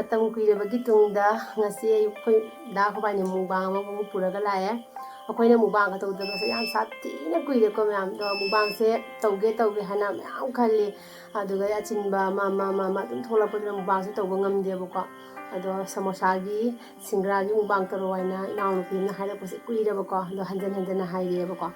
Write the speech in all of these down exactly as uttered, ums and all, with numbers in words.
ꯃꯇꯝ ꯀꯨꯏꯔꯕꯒꯤ ꯇꯨꯡꯗ ꯉꯁꯤ ꯑꯌꯨꯛ ꯑꯩꯈꯣꯏ ꯗꯥ ꯈꯣꯏꯕꯥꯏꯅ ꯃꯨꯛꯕꯥꯡ ꯑꯃꯃꯨꯛ ꯄꯨꯔꯒ ꯂꯥꯛꯑꯦ꯫ ꯑꯩꯈꯣꯏꯅ ꯃꯨꯛꯕꯥꯡꯒ ꯇꯧꯗꯕꯁꯦ ꯌꯥꯝ ꯁꯥꯊꯤꯅ ꯀꯨꯏꯔꯦꯀꯣ ꯃꯌꯥꯝ꯫ ꯑꯗꯣ ꯃꯨꯛꯕꯥꯡꯁꯦ ꯇꯧꯒꯦ ꯇꯧꯒꯦ ꯍꯥꯏꯅ ꯃꯌꯥꯝ ꯈꯜꯂꯤ꯫ ꯑꯗꯨꯒ ꯑꯆꯤꯟꯕ ꯑꯃ, ꯑꯃ, ꯑꯃ, ꯑꯃ ꯑꯗꯨꯝ ꯊꯣꯛꯂꯛꯄꯗꯨꯅ ꯃꯨꯛꯕꯥꯡꯁꯦ ꯇꯧꯕ ꯉꯝꯗꯦꯕꯀꯣ꯫ ꯑꯗꯣ ꯁꯃꯣꯁꯥꯒꯤ, ꯁꯤꯡꯒ꯭ꯔꯥꯒꯤ ꯃꯨꯛꯕꯥꯡ ꯇꯧꯔꯛꯑꯣ ꯍꯥꯏꯅ ꯏꯅꯥꯎꯅꯨꯄꯤ ꯑꯃꯅ ꯍꯥꯏꯔꯛꯄꯁꯦ ꯀꯨꯏꯔꯦꯕꯀꯣ꯫ ꯑꯗꯣ ꯍꯟꯖꯟ ꯍꯟꯖꯟꯅ ꯍꯥꯏꯔꯛꯑꯦꯕꯀꯣ꯫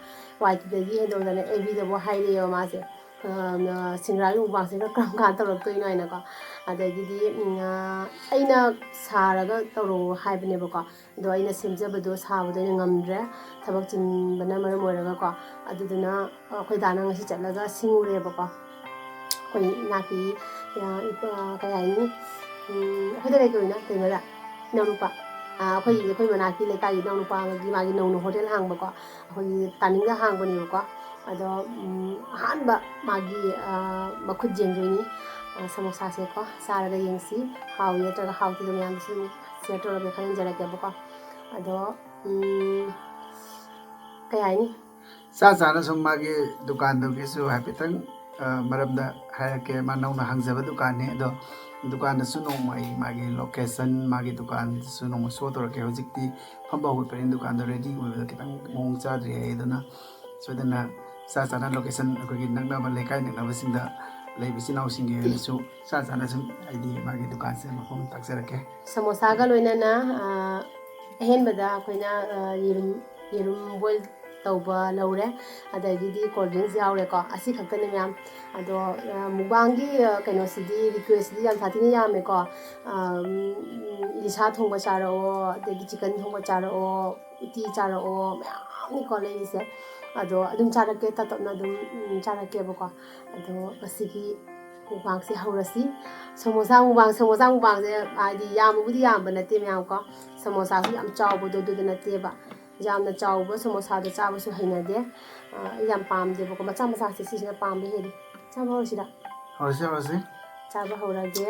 ꯋꯥꯏ ꯇꯤꯗꯒꯤ ꯍꯦꯟꯗꯣꯛꯇꯅ ꯑꯦꯐ ꯕꯤꯗꯐꯥꯎ ꯍꯥꯏꯔꯛꯑꯦꯕ ꯃꯥꯁꯦ꯫ ꯑ, ꯁꯤꯡꯒ꯭ꯔꯥꯒꯤ ꯃꯨꯛꯕꯥꯡꯁꯤꯅ ꯀꯔꯝ ꯀꯥꯟꯗ ꯇꯧꯔꯛꯇꯣꯏꯅꯣ ꯍꯥꯏꯅꯀꯣ꯫ ꯑꯗꯒꯤꯗꯤ, ꯎꯝ, ꯑ, ꯑꯩꯅ ꯁꯥꯔꯒ ꯇꯧꯔꯛꯑꯣ ꯍꯥꯏꯕꯅꯦꯕꯀꯣ꯫ ꯑꯗꯣ ꯑꯩꯅ ꯁꯦꯝꯖꯕꯗꯣ ꯁꯥꯕꯗꯣ ꯑꯩꯅ ꯉꯝꯗ꯭ꯔꯦ, ꯊꯕꯛ ꯆꯤꯟꯕꯅ ꯃꯔꯝ ꯑꯣꯏꯔꯒꯀꯣ꯫ ꯑꯗꯨꯗꯨꯅ ꯑꯩꯈꯣꯏ ꯗꯥꯅ ꯉꯁꯤ ꯆꯠꯂꯒ ꯁꯤꯡꯉꯨꯔꯦꯕꯀꯣ꯫ ꯑꯩꯈꯣꯏ ꯏꯅꯥꯛꯀꯤ, ꯑ, ꯏꯄꯥ-, ꯀꯩ ꯍꯥꯏꯅꯤ, ꯎꯝ, ꯑꯩꯈꯣꯏꯗ ꯀꯩ ꯀꯧꯏꯅꯣ ꯀꯩꯅꯣꯗ? ꯏꯅꯥꯎꯅꯨꯄꯥ꯫ ꯑ, ꯑꯩꯈꯣꯏꯒꯤ, ꯑꯩꯈꯣꯏ ꯃꯅꯥꯛꯀꯤ ꯂꯩꯀꯥꯏꯒꯤ ꯏꯅꯥꯎꯅꯨꯄꯥ ꯑꯃꯒꯤ ꯃꯥꯒꯤ ꯅꯧꯅ ꯍꯣꯇꯦꯜ ꯍꯥꯡꯕꯀꯣ꯫ ꯑꯩꯈꯣꯏꯒꯤ ꯇꯥꯅꯤꯡꯗ ꯍꯥꯡꯕꯅꯦꯕꯀꯣ꯫ ꯑꯗꯣ, ꯎꯝ, ꯑꯍꯥꯟꯕ ꯃꯥꯒꯤ, ꯑ, ꯃꯈꯨꯠ ꯌꯦꯡꯗꯣꯏꯅꯤ꯫ ꯑ, ꯁꯃꯣꯁꯥꯁꯦꯀꯣ ꯆꯥꯔꯒ ꯌꯦꯡꯁꯤ, ꯍꯥꯎꯏ ꯅꯠꯇ꯭ꯔꯒ ꯍꯥꯎꯇꯦꯗꯣ ꯃꯌꯥꯝꯗꯁꯨ ꯑꯗꯨꯝ ꯁꯤꯌꯔ ꯇꯧꯔꯒꯦ ꯈꯟꯖꯔꯛꯀꯦꯕꯀꯣ꯫ ꯑꯗꯣ, ꯎꯝ, ꯀꯩ ꯍꯥꯏꯅꯤ? ꯆꯥ ꯆꯥꯅ ꯁꯨꯝ ꯃꯥꯒꯤ ꯗꯨꯀꯥꯟꯗꯨꯒꯤꯁꯨ ꯍꯥꯏꯐꯦꯠꯇꯪ, ꯑ, ꯃꯔꯝꯗ ꯍꯥꯏꯔꯛꯀꯦ꯫ ꯃꯥ ꯅꯧꯅ ꯍꯥꯡꯖꯕ ꯗꯨꯀꯥꯟꯅꯤ꯫ ꯑꯗꯣ ꯗꯨꯀꯥꯟꯗꯁꯨ ꯅꯣꯡꯃ ꯑꯩ ꯃꯥꯒꯤ ꯂꯣꯀꯦꯁꯟ, ꯃꯥꯒꯤ ꯗꯨꯀꯥꯟꯗꯁꯨ ꯅꯣꯡꯃ ꯁꯣ ꯇꯧꯔꯛꯀꯦ꯫ ꯍꯧꯖꯤꯛꯇꯤ ꯐꯝꯕ ꯍꯧꯒꯠꯄꯅꯤꯅ ꯗꯨꯀꯥꯟꯗꯣ ꯔꯦꯗꯤ ꯑꯣꯏꯕꯗ ꯈꯤꯇꯪ ꯃꯑꯣꯡ ꯆꯥꯗ꯭ꯔꯤ ꯍꯥꯏ꯫ ꯑꯗꯨꯅ ꯁꯣꯏꯗꯅ ꯆꯥ ꯆꯥꯅ ꯂꯣꯀꯦꯁꯟ ꯑꯩꯈꯣꯏꯒꯤ ꯅꯛꯅꯕ ꯂꯩꯀꯥꯏ ꯅꯛꯅꯕꯁꯤꯡꯗ ꯂꯩꯕ ꯏꯆꯤꯜ ꯏꯅꯥꯎꯁꯤꯡꯒꯤ ꯑꯣꯏꯅꯁꯨ ꯆꯥ ꯆꯥꯅ ꯁꯨꯝ ꯑꯩꯗꯤ ꯃꯥꯒꯤ ꯗꯨꯀꯥꯟꯁꯦ ꯃꯐꯝ ꯇꯥꯛꯆꯔꯛꯀꯦ꯫ ꯁꯃꯣꯁꯥꯒ ꯂꯣꯏꯅꯅ, ꯑ, ꯑꯍꯦꯟꯕꯗ ꯑꯩꯈꯣꯏꯅ, ꯑ, ꯌꯦꯔꯨꯝ, ꯌꯦꯔꯨꯝ ꯕꯣꯏꯜ ꯇꯧꯕ ꯂꯧꯔꯦ, ꯑꯗꯒꯤꯗꯤ ꯀꯣꯜ ꯗ꯭ꯔꯤꯡꯁ ꯌꯥꯎꯔꯦꯀꯣ꯫ ꯑꯁꯤ ꯈꯛꯇꯅꯦ ꯃꯌꯥꯝ꯫ ꯑꯗꯣ, ꯑ, ꯃꯨꯛꯕꯥꯡꯒꯤ, ꯑ, ꯀꯩꯅꯣꯁꯤꯗꯤ, ꯔꯤꯀ꯭ꯋꯦꯁꯁꯤꯗꯤ ꯌꯥꯝ ꯁꯥꯊꯤꯅ ꯌꯥꯝꯃꯦꯀꯣ꯫ ꯑ, ꯎꯝ, ꯏꯂꯤꯁꯥ ꯊꯣꯡꯕ ꯆꯥꯔꯛꯑꯣ, ꯑꯗꯒꯤ ꯆꯤꯛꯀꯟ ꯊꯣꯡꯕ ꯆꯥꯔꯛꯑꯣ, ꯎꯇꯤ ꯆꯥꯔꯛꯑꯣ, ꯃꯌꯥꯝꯅꯤꯀꯣ ꯂꯩꯔꯤꯁꯦ꯫ ꯑꯗꯣ ꯑꯗꯨꯝ ꯆꯥꯔꯛꯀꯦ, ꯇꯞ ꯇꯞꯅ ꯑꯗꯨꯝ, ꯎꯝ, ꯆꯥꯔꯛꯀꯦꯕꯀꯣ꯫ ꯑꯗꯣ ꯉꯁꯤꯒꯤ ꯃꯨꯛꯕꯥꯡꯁꯦ ꯍꯧꯔꯁꯤ꯫ ꯁꯃꯣꯁꯥ ꯃꯨꯛꯕꯥꯡ, ꯁꯃꯣꯁꯥ ꯃꯨꯛꯕꯥꯡꯁꯦ ꯍꯥꯏꯗꯤ ꯌꯥꯝꯕꯕꯨꯗꯤ ꯌꯥꯝꯕ ꯅꯠꯇꯦ ꯃꯌꯥꯝ ꯀꯣ꯫ ꯁꯃꯣꯁꯥꯁꯨ ꯌꯥꯝ ꯆꯥꯎꯕꯗꯣ ꯑꯗꯨꯗ ꯅꯠꯇꯦꯕ꯫ ꯌꯥꯝꯅ ꯆꯥꯎꯕ ꯁꯃꯣꯁꯥꯗꯣ ꯆꯥꯕꯁꯨ ꯍꯩꯅꯗꯦ꯫ ꯑ, ꯑꯩ ꯌꯥꯝ ꯄꯥꯝꯗꯦꯕꯀꯣ꯫ ꯃꯆꯥ ꯃꯆꯥꯁꯦ ꯁꯤꯁꯤꯅ ꯄꯥꯝꯕ ꯍꯦꯜꯂꯤ꯫ ꯆꯥꯕ ꯍꯧꯔꯁꯤꯔꯥ? ꯍꯧꯔꯁꯤ, ꯍꯧꯔꯁꯤ꯫ ꯆꯥꯕ ꯍꯧꯔꯒꯦ꯫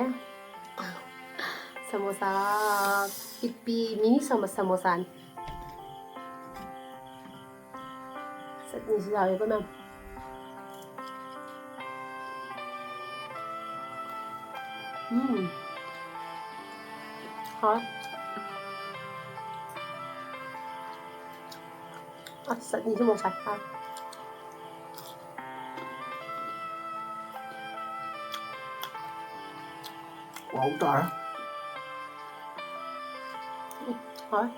ꯁꯃꯣꯁꯥ ꯄꯤꯛꯄꯤ, ꯃꯤꯅꯤ ꯁꯃꯣ-, ꯁꯃꯣꯁꯥꯅꯤ꯫ ꯆꯠꯅꯤꯁꯨ ꯌꯥꯎꯋꯦꯀꯣ ꯃꯌꯥꯝ꯫ ꯎꯝ꯫ ꯑꯁ, ꯆꯠꯅꯤꯁꯨ ꯃꯣꯔꯣꯛ ꯁꯥꯏ꯫ ꯍꯥꯎ ꯇꯥꯔꯦ꯫ ꯎꯝ, ꯍꯥꯎꯋꯦ꯫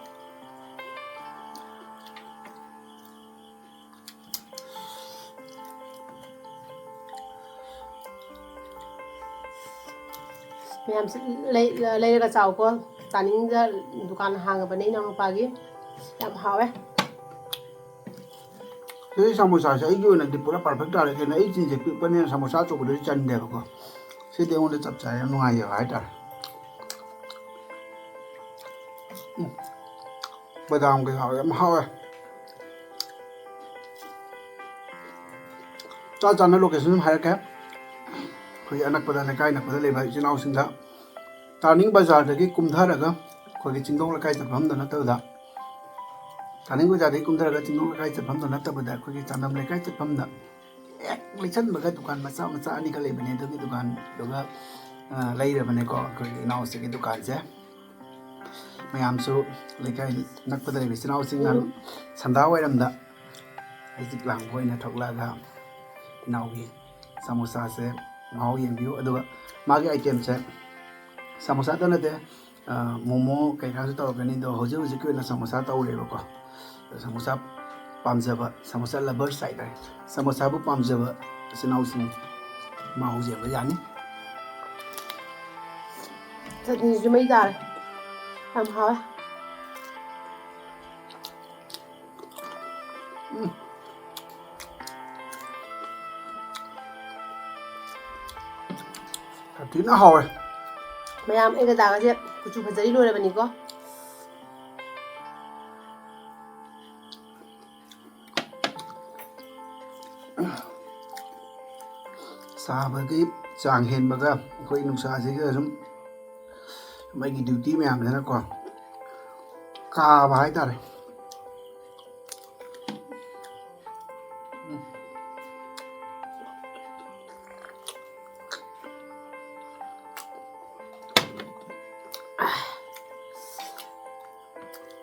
ꯃꯌꯥꯝꯁꯤ ꯂꯩ-, ꯂꯩꯔꯒ ꯆꯥꯎꯀꯣ꯫ ꯆꯥꯅꯤꯡꯗ ꯗꯨꯀꯥꯟ ꯍꯥꯡꯉꯕꯅꯦ ꯏꯅꯥꯎꯅꯨꯄꯥꯒꯤ꯫ ꯌꯥꯝ ꯍꯥꯎꯋꯦ꯫ ꯁꯤ ꯁꯃꯣꯁꯥꯁꯦ ꯑꯩꯒꯤ ꯑꯣꯏꯅꯗꯤ ꯄꯨꯔꯥ perfect ꯇꯥꯔꯦ꯫ ꯀꯩꯅꯣ, ꯑꯩ ꯆꯤꯟꯁꯦ ꯄꯤꯛꯄꯅꯤꯅ ꯁꯃꯣꯁꯥ ꯑꯆꯧꯕꯗꯗꯤ ꯆꯟꯗꯦꯕꯀꯣ꯫ ꯁꯤꯗꯤ ꯑꯩꯉꯣꯟꯗ ꯆꯞ ꯆꯥꯔꯦ, ꯌꯥꯝ ꯅꯨꯡꯉꯥꯏꯖꯕ ꯍꯥꯏꯇꯥꯔꯦ꯫ ꯎꯝ꯫ ꯕꯗꯥꯝ ꯀꯩꯀꯥ ꯌꯥꯝ ꯍꯥꯎꯋꯦ꯫ ꯆꯥ ꯆꯥꯅ location ꯁꯨꯝ ꯍꯥꯏꯔꯛꯀꯦ꯫ ꯑꯩꯈꯣꯏꯒꯤ ꯑꯅꯛꯄꯗ, ꯂꯩꯀꯥꯏ ꯅꯛꯄꯗ ꯂꯩꯕ ꯏꯆꯤꯜ ꯏꯅꯥꯎꯁꯤꯡꯗ, ꯇꯥꯔꯅꯤꯡ ꯕꯖꯥꯔꯗꯒꯤ ꯀꯨꯝꯊꯔꯒ ꯑꯩꯈꯣꯏꯒꯤ ꯆꯤꯡꯗꯣꯡ ꯂꯩꯀꯥꯏ ꯆꯠꯐꯝꯗ ꯅꯠꯇꯕꯗ, ꯇꯥꯔꯅꯤꯡ ꯕꯖꯥꯔꯗꯒꯤ ꯀꯨꯝꯊꯔꯒ ꯆꯤꯡꯗꯣꯡ ꯂꯩꯀꯥꯏ ꯆꯠꯐꯝꯗ ꯅꯠꯇꯕꯗ, ꯑꯩꯈꯣꯏꯒꯤ ꯆꯥꯟꯗꯝ ꯂꯩꯀꯥꯏ ꯆꯠꯐꯝꯗ ꯍꯦꯛ ꯂꯩꯁꯟꯕꯒ ꯗꯨꯀꯥꯟ ꯃꯆꯥ ꯃꯆꯥ ꯑꯅꯤꯈꯛ ꯂꯩꯕꯅꯦ꯫ ꯑꯗꯨꯒꯤ ꯗꯨꯀꯥꯟꯗꯨꯒ, ꯑ, ꯂꯩꯔꯕꯅꯦꯀꯣ ꯑꯩꯈꯣꯏꯒꯤ ꯏꯅꯥꯎꯁꯤꯒꯤ ꯗꯨꯀꯥꯟꯁꯦ꯫ ꯃꯌꯥꯝꯁꯨ ꯂꯩꯀꯥꯏ ꯅꯛꯄꯗ ꯂꯩꯕ ꯏꯆꯤꯜ ꯏꯅꯥꯎꯁꯤꯡꯅ ꯎꯝ꯫ ꯁꯟꯗꯥ ꯋꯥꯏꯔꯝꯗ ꯍꯩꯖꯤꯛ ꯂꯥꯡꯕ ꯑꯣꯏꯅ ꯊꯣꯛꯂꯛꯑꯒ ꯏꯅꯥꯎꯒꯤ ꯁꯃꯣꯁꯥꯁꯦ ꯃꯍꯥꯎ ꯌꯦꯡꯕꯤꯌꯨ꯫ ꯑꯗꯨꯒ ꯃꯥꯒꯤ item ꯁꯦ ꯁꯃꯣꯁꯥꯗ ꯅꯠꯇꯦ, ꯑ, ꯃꯣꯃꯣ ꯀꯩꯀꯥꯁꯨ ꯇꯧꯔꯛꯀꯅꯤ꯫ ꯑꯗꯣ ꯍꯧꯖꯤꯛ ꯍꯧꯖꯤꯛꯀꯤ ꯑꯣꯏꯅ ꯁꯃꯣꯁꯥ ꯇꯧꯔꯦꯕꯀꯣ꯫ ꯁꯃꯣꯁꯥ ꯄꯥꯝꯖꯕ, ꯁꯃꯣꯁꯥ lovers ꯍꯥꯏꯇꯥꯔꯦ, ꯁꯃꯣꯁꯥꯕꯨ ꯄꯥꯝꯖꯕ ꯏꯆꯤꯜ ꯏꯅꯥꯎꯁꯤꯡ ꯃꯍꯥꯎ ꯌꯦꯡꯕ ꯌꯥꯅꯤ꯫ ꯆꯠꯅꯤꯁꯤꯁꯨ ꯃꯩ ꯇꯥꯔꯦ꯫ ꯌꯥꯝ ꯍꯥꯎꯋꯦ꯫ ꯎꯝ꯫ ꯌꯥꯝ ꯊꯤꯅ ꯍꯥꯎꯋꯦ꯫ ꯃꯌꯥꯝ, ꯑꯩꯒ ꯗꯥꯒꯁꯦ ꯀꯨꯆꯨ ꯐꯖꯔꯤ ꯂꯣꯏꯔꯕꯅꯤꯀꯣ꯫ ꯁꯥꯕꯒꯤ ꯆꯥꯡ ꯍꯦꯟꯕꯒ ꯑꯩꯈꯣꯏ ꯅꯨꯡꯁꯥꯁꯤꯒ ꯁꯨꯝ ꯃꯩꯒꯤ duty ꯃꯌꯥꯝꯁꯤꯅꯀꯣ ꯀꯥꯕ ꯍꯥꯏꯇꯥꯔꯦ꯫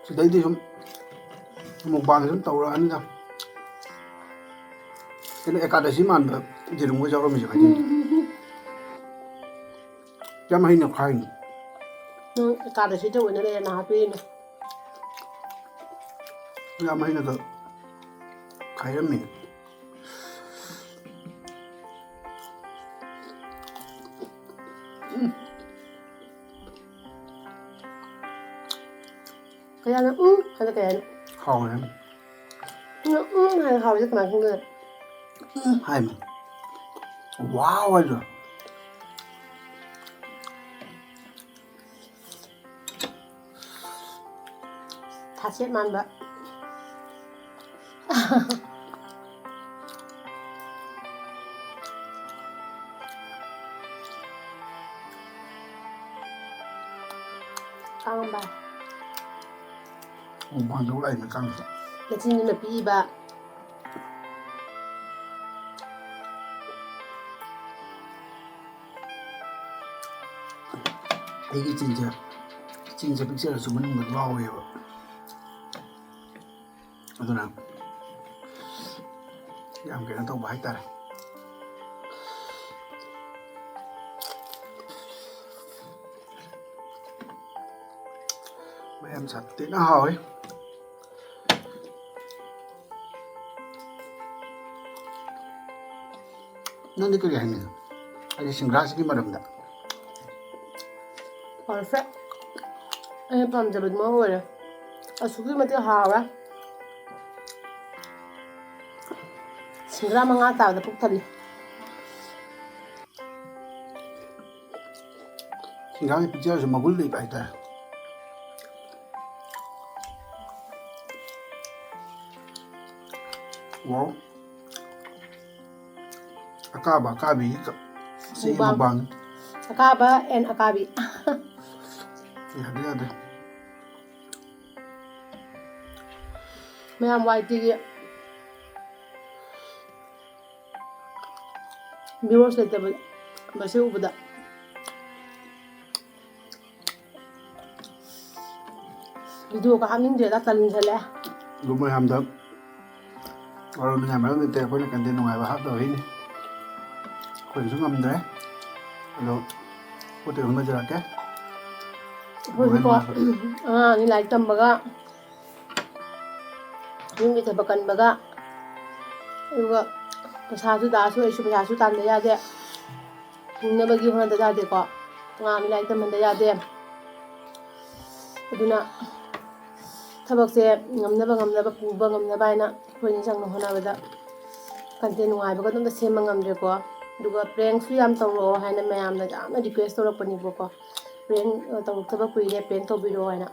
ꯁꯤꯗꯩꯗꯤ ꯁꯨꯝ ꯃꯨꯛꯕꯥꯡ ꯁꯨꯝ ꯇꯧꯔꯛꯑꯅꯤꯗ꯫ ꯀꯩꯅꯣ, ꯑꯦꯀꯥꯗꯁꯤ ꯃꯥꯟꯕ ꯌꯦꯔꯨꯝꯒ ꯌꯥꯎꯔꯝꯃꯤꯁꯦ ꯀꯩꯒꯤꯅꯣ? ꯌꯥꯝ ꯍꯩꯅ ꯈꯥꯏꯅꯤ꯫ ꯅꯪ ꯑꯦꯀꯥꯗꯁꯤ ꯇꯧꯕꯅ ꯂꯩꯔ ꯅꯍꯥ ꯄꯤꯔꯤꯅꯦ꯫ ꯌꯥꯝ ꯍꯩꯅꯒ ꯈꯥꯏꯔꯝꯃꯤ꯫ ꯎꯝ꯫ ꯀꯌꯥꯅ ꯎꯝ ꯍꯥꯏꯅ ꯀꯌꯥꯅ? ꯍꯥꯎꯔꯦ꯫ ꯎꯝ, ꯎꯝ ꯍꯥꯏꯅ ꯍꯥꯎꯔꯤꯁꯦ ꯀꯃꯥꯏꯅ ꯈꯪꯗꯣꯏꯅꯣ? ꯎꯝ ꯍꯥꯏꯃ꯫ ꯋꯥꯎ ꯍꯥꯏꯗꯣ꯫ ꯊꯥꯆꯦꯠ ꯃꯥꯟꯕ꯫ ꯀꯥꯡꯉꯝꯕ꯫ ꯃꯄꯥꯟ ꯊꯣꯛ ꯂꯥꯛꯏꯅ ꯀꯥꯡꯁꯦ꯫ ꯃꯆꯤꯟꯗꯨꯅ ꯄꯤꯛꯏꯕ꯫ ꯑꯩꯒꯤ ꯆꯤꯟꯁꯦ, ꯆꯤꯟꯁꯦ ꯄꯤꯛꯆꯔꯁꯨ ꯃꯅꯨꯡꯗ ꯂꯥꯎꯋꯦꯕ꯫ ꯑꯗꯨꯅ ꯌꯥꯝ ꯀꯩꯅꯣ ꯇꯧꯕ ꯍꯥꯏꯇꯥꯔꯦ꯫ ꯃꯌꯥꯝ ꯁꯥꯊꯤꯅ ꯍꯥꯎꯋꯤ꯫ ꯅꯪꯗꯤ ꯀꯔꯤ ꯍꯥꯏꯅꯤꯡꯉꯤ? ꯑꯩꯒꯤ ꯁꯤꯡꯒ꯭ꯔꯥꯁꯤꯒꯤ ꯃꯔꯝꯗ꯫ ꯍꯥꯎꯔꯁꯦ꯫ ꯑꯩꯅ ꯄꯥꯝꯖꯕꯗꯨꯃ ꯑꯣꯏꯔꯦ꯫ ꯑꯁꯨꯛꯀꯤ ꯃꯇꯤꯛ ꯍꯥꯎꯔꯦ꯫ ꯁꯤꯡꯒ꯭ꯔꯥ ꯃꯉꯥ ꯆꯥꯕꯗ ꯄꯨꯛ ꯊꯜꯂꯤ꯫ ꯁꯤꯡꯒ꯭ꯔꯥꯒꯤ ꯄꯤꯛꯆꯔꯁꯨ ꯃꯒꯨꯟ ꯂꯩꯕ ꯍꯥꯏꯇꯥꯔꯦ꯫ ꯋꯥꯎ꯫ ꯑꯀꯥꯕ ꯑꯀꯥꯕꯤꯒꯤ ꯀ-, ꯁꯤꯒꯤ ꯃꯨꯛꯕꯥꯡ꯫ ꯃꯨꯛꯕꯥꯡ꯫ ꯑꯀꯥꯕ and ꯑꯀꯥꯕꯤ꯫ ꯌꯥꯗꯦ, ꯌꯥꯗꯦ꯫ ꯃꯌꯥꯝ ꯋꯥꯏ ꯇꯤꯒꯤ viewers ꯂꯩꯇꯕ ꯃꯁꯤ ꯎꯕꯗ꯫ ꯚꯤꯗꯤꯑꯣꯒ ꯍꯥꯞꯅꯤꯡꯗ꯭ꯔꯦꯗ, ꯇꯟꯁꯜꯂꯛꯑꯦ꯫ ꯑꯗꯨ ꯃꯌꯥꯝꯗ ꯋꯥꯔꯧꯅꯤꯡꯉꯥꯏ ꯃꯔꯝ ꯂꯩꯇꯦ, ꯑꯩꯈꯣꯏꯅ ꯀꯟꯇꯦꯟ ꯅꯨꯡꯉꯥꯏꯕ ꯍꯥꯞꯇꯕꯩꯅꯤ꯫ ꯑꯩꯈꯣꯏꯅꯁꯨ ꯉꯝꯗ꯭ꯔꯦ꯫ ꯑꯗꯣ ꯄꯣꯠꯇꯤ ꯑꯗꯨꯝ ꯂꯩꯖꯔꯛꯀꯦ꯫ ꯑꯩꯈꯣꯏꯁꯨꯀꯣ, ꯅꯨꯡꯉꯥꯏ ꯅꯨꯡꯉꯥꯏꯕ꯫ ꯑꯉꯥꯡ ꯑꯅꯤ ꯂꯥꯏꯔꯤꯛ ꯇꯝꯕꯒ, ꯌꯨꯝꯒꯤ ꯊꯕꯛ ꯀꯟꯕꯒ, ꯑꯗꯨꯒ ꯄꯩꯁꯥꯁꯨ ꯗꯥꯁꯨ ꯑꯩꯁꯨ ꯄꯩꯁꯥꯁꯨ ꯇꯥꯟꯗ ꯌꯥꯗꯦ, ꯍꯤꯡꯅꯕꯒꯤ ꯍꯣꯠꯅꯗ ꯌꯥꯗꯦꯀꯣ, ꯑꯉꯥꯡ ꯑꯅꯤ ꯂꯥꯏꯔꯤꯛ ꯇꯝꯍꯟꯗ ꯌꯥꯗꯦ꯫ ꯑꯗꯨꯅ ꯊꯕꯛꯁꯦ ꯉꯝꯅꯕ ꯉꯝꯅꯕ, ꯄꯨꯕ ꯉꯝꯅꯕ ꯍꯥꯏꯅ ꯑꯩꯈꯣꯏꯅ ꯆꯪꯅ ꯍꯣꯠꯅꯕꯗ ꯀꯟꯇꯦꯟ ꯅꯨꯡꯉꯥꯏꯕꯒ ꯑꯗꯨꯝꯇ ꯁꯦꯝꯕ ꯉꯝꯗ꯭ꯔꯦꯀꯣ꯫ ꯑꯗꯨꯒ ꯄ꯭ꯔꯦꯡꯁꯨ ꯌꯥꯝ ꯇꯧꯔꯛꯑꯣ ꯍꯥꯏꯅ ꯃꯌꯥꯝꯅ ꯌꯥꯝꯅ ꯔꯤꯀ꯭ꯋꯦꯁ ꯇꯧꯔꯛꯄꯅꯦꯕꯀꯣ, ꯄ꯭ꯔꯦꯡ ꯇꯧꯔꯛꯇꯕ ꯀꯨꯏꯔꯦ, ꯄ꯭ꯔꯦꯡ ꯇꯧꯕꯤꯔꯛꯑꯣ ꯍꯥꯏꯅ꯫